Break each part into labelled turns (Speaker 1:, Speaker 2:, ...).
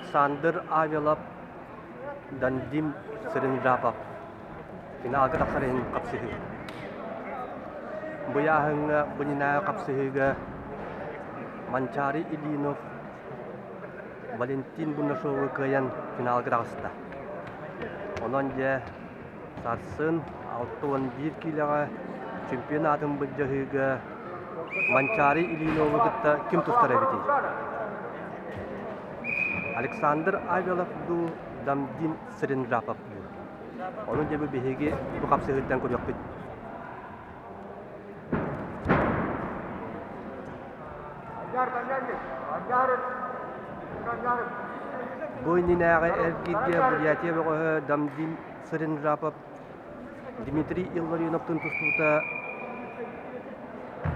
Speaker 1: Александр Авелов, Дандим Сырынжапов финалга тахсар иһин хапсыһыы. Бу ыйааһыҥҥа бу иннинээҕи хапсыһыыга Манчаары Ильинов Валентин Бурнашовы кыайан финалга таҕыста. Онон дьэ сарсын 61 киилэҕэ чемпион аатын былдьаһыыга Манчаары Ильиновы кытта ким тустар эбитий? Александр Авелов дуу, Дамдин Сринжапов дуу? Ону дьэ бу биһиги бу хапсыһыыттан көрүөхпүт. Бу иннинээҕи эргииргэ Бурятия бөҕөһө Дамдин Сринжапов Дмитрий Илларионовтыын тустуута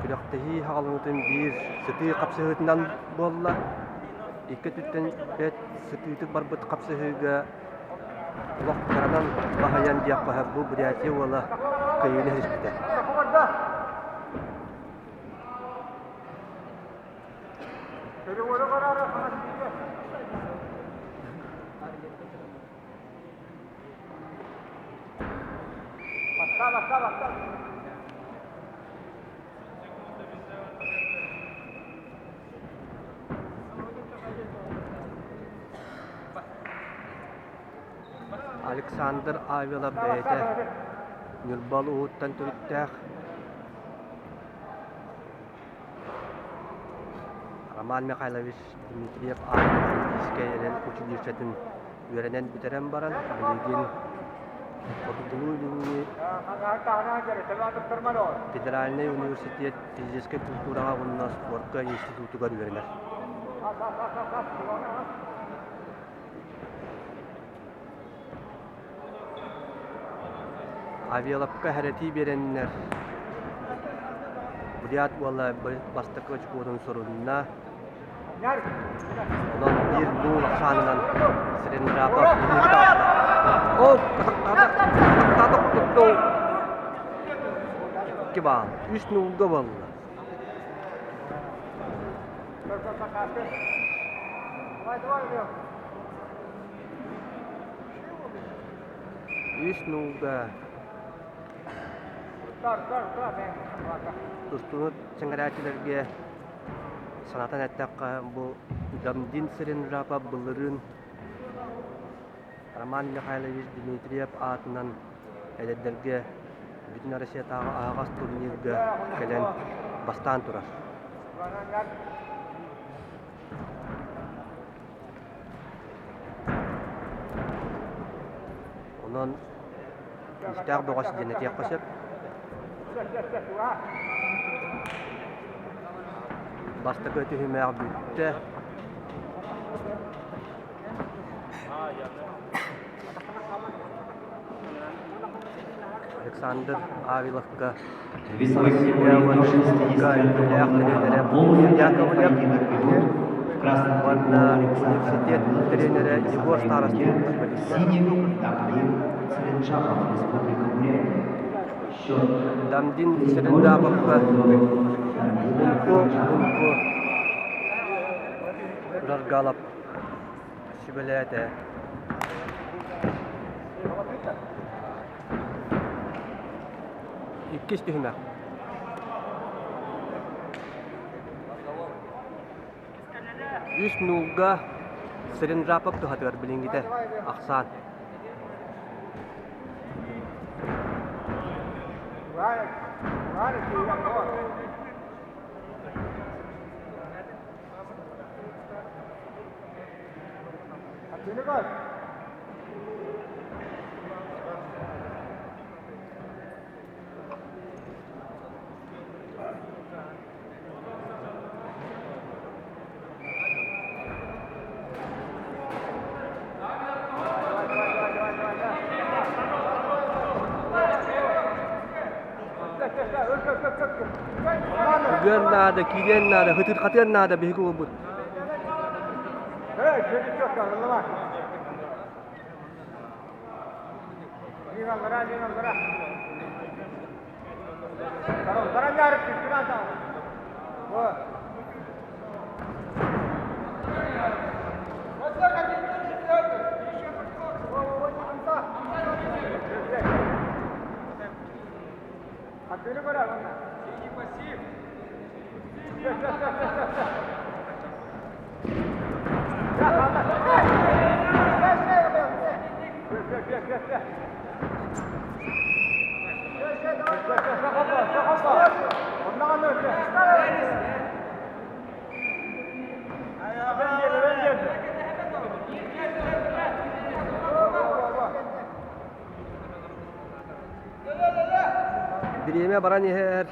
Speaker 1: күрэхтэһии хаҕылыытын биир сытыы хапсыһыытынан буолла. Икки өттүттэн бэрт сытыытык барбыт хапсыһыыга олох кыранан баһыйан диэххэ бу Бурятия уола кыайыыны ситиспитэ. Александр Авелов бэйэтэ Ньурба улууһуттан төрүттээх Роман Михайлович Дмитриев аатынан Олимпийскай эрэл училищетын үөрэнэн бүтэрэн баран, билигин Хотугулуу-Илиҥҥи федеральнай университет физическэй культураҕа уонна спорка институтугар үөрэнэр. Авиалапка хэрэтии биэрэннэр Бурят уола бастакы очкуотун сурунна. Онон биир нуул ахсаанынан Сренжапов инники таҕыста. О, катактаата куттуу. Икки баал. Үс нуулга буолла. Үс нуулга тустууну сэҥээрээччилэргэ санатан эттэххэ, бу Дамдин Сринжапа былырыын Роман Михайлович Дмитриев аатынан эдэрдэргэ Бүтүн Россиятааҕы аһаҕас турнирга кэлэн бастаан турар. Онон күүстээх бөҕөс диэн этиэххэ сөп. Бастакы түһүмэх бүттэ. Александр Авиловка
Speaker 2: Весовой категории до 61
Speaker 1: тренерэ
Speaker 2: полуфинальный
Speaker 1: Яковлев
Speaker 2: поединок идет. В красном
Speaker 1: уонна
Speaker 2: трико Александр
Speaker 1: университет
Speaker 2: Авилов,
Speaker 1: тренерэ
Speaker 2: Республика
Speaker 1: Егор Старостин
Speaker 2: Саха-Якутия,
Speaker 1: сүбэлиттэр.
Speaker 2: синих Дамдин Цыренжапов, Республика Бурятия. Счет
Speaker 1: Дамдин
Speaker 2: 3-0 в
Speaker 1: Цыренжаповка
Speaker 2: пользу Дамдина
Speaker 1: Унку
Speaker 2: Цыренжапова.
Speaker 1: Унку Жаргалап сүбэлээтэ. Иккис түһүмэх. Үс нуулга Сринжапов туһатыгар билиҥҥитэ ахсаан. Үгүөн наада, киириэн наада, ытырхатыан наада биһиги уолбут. Бириэмэ баран иһэр.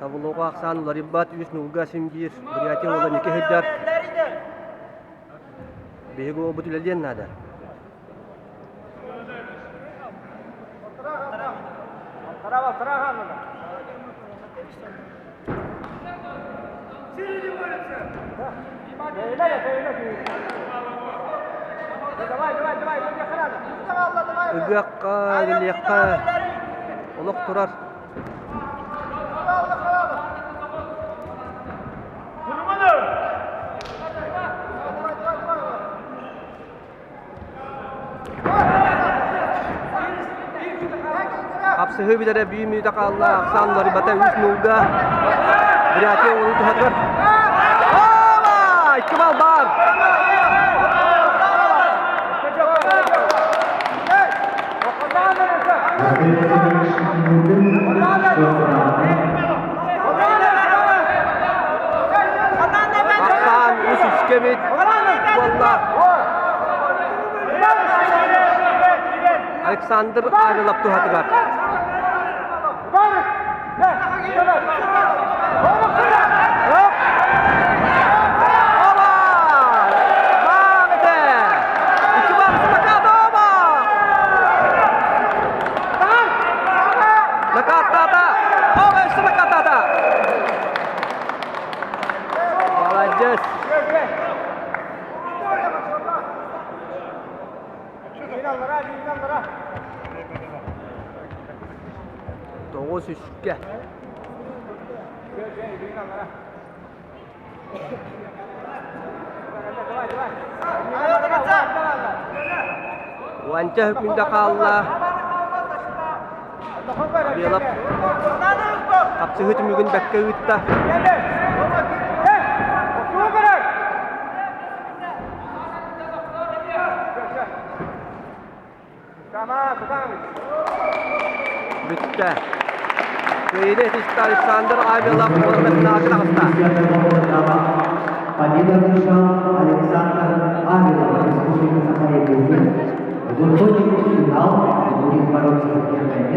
Speaker 1: Таблоҕа ахсаан уларыйбат үс нуулга син биир Бурятия уола Ники сылдьар. Биһиги уолбут үлэлиэн наада. Ыгыахха, үлэлиэххэ олох турар. Хапсыһыы бүтэрэ биир мүнүүтэ хаалла. Ахсаан уларыйбата үс нуулга. Бурятия уолун туһатыгар. Икки бал баар! Ахсаан үс үскэ эбит буолла. Александр Авелов туһатыгар. Накаттаата! Оба өссө накаттаата! Молодец! Тоҕус үскэ. Уонча күндэ хаалла. Белов хапсыһыы түмүгүн бэккэ ыытта. Бүттэ. Кыайыыны этистэ Александр Авелов уонна финалга таҕыста.
Speaker 2: Победу одержал Александр Авелов, Республика Саха-Якутия. Выходит в финал и будет бороться за первое место.